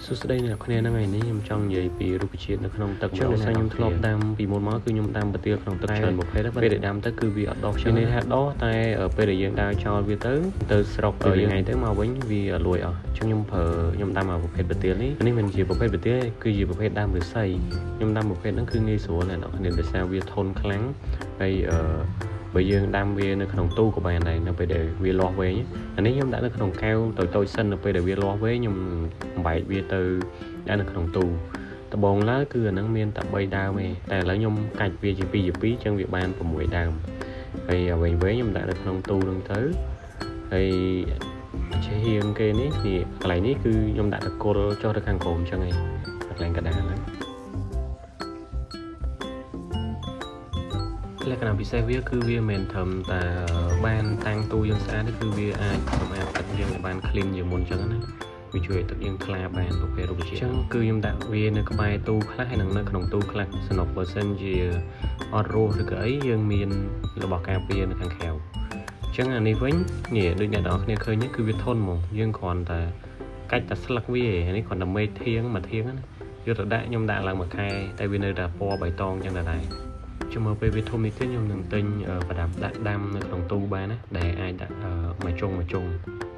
សួស្តីអ្នកគ្នាហ្នឹងថ្ងៃនេះខ្ញុំចង់និយាយពីរុក្ខជាតិនៅក្នុងទឹកម្ដងដោយសារខ្ញុំធ្លាប់ដាំពីមុនមកគឺខ្ញុំដាំប្រទាលក្នុងទឹកច្រើនប្រភេទពេលដែលដាំទៅគឺវាអត់ដុះច្រើនន័យថាដុះតែពេលដែលយើងដើរចោលវាទៅទៅស្រុកយើងថ្ងៃទៅមកវិញវាលួយអស់អញ្ចឹងខ្ញុំប្រើខ្ញុំដាំអាប្រភេទប្រទាលនេះនេះមិនជាប្រភេទប្រទាលគឺជាប្រភេទដើមឫស្សីខ្ញុំដាំប្រភេទហ្នឹងគឺងាយស្រួលអ្នកនរគ្នាដោយសារវាធន់ខ្លាំងហើយអឺបើយើងដាំវានៅក្នុងទូក៏បានដែរនៅពេលដែលវាលាស់វែងអានេះខ្ញុំដាក់នៅក្នុងកែវតូចៗសិននៅពេលដែលវាលាស់វែងខ្ញុំបំបែកវាទៅដាក់នៅក្នុងទូដំបងឡើយគឺអាហ្នឹងមានតែ3ដើមទេតែឥឡូវខ្ញុំកាច់វាជា2ជា2អញ្ចឹងវាបាន6ដើមហើយវែងវែងខ្ញុំដាក់នៅក្នុងទូហ្នឹងទៅហើយជាហៀងគេនេះនេះកន្លែងនេះគឺខ្ញុំដាក់តកុលចុះទៅខាងក្រោមអញ្ចឹងឯងកន្លែងកណ្ដាលហ្នឹង លក្ខណៈពិសេសវាគឺវាមិនមែនត្រឹមតែបានតាំងទូយើងស្អាតទេគឺវាអាចសម្អាតទឹកយើងឲ្យបាន clean ជាងមុនអញ្ចឹងណាវាជួយឲ្យទឹកយើងថ្លាបានប្រភេទរុក្ខជាតិអញ្ចឹងគឺខ្ញុំដាក់វានៅក្បែរទូខ្លះហើយនិងនៅក្នុងទូខ្លះសំណុកបើសិនជាអត់រស់ឬក៏អីយើងមានរបស់ការពារនៅខាងក្រៅអញ្ចឹងអានេះវិញនេះដូចអ្នកនរគ្នាឃើញនេះគឺវាធន់ហ្មងយើងគ្រាន់តែកាច់តែស្លឹកវាឯងអានេះគ្រាន់តែមេធៀងមួយធៀងណាយកទៅដាក់ខ្ញុំដាក់ឡើងមួយខែតែវានៅតែពណ៌បៃតងអញ្ចឹងដែរ ចាំមើលពេលវាធំនេះទៀតខ្ញុំនឹងទិញប្រដាប់ដាក់ដាំនៅក្នុងទូបានណាដែលអាចដាក់មួយចុងមួយចុង។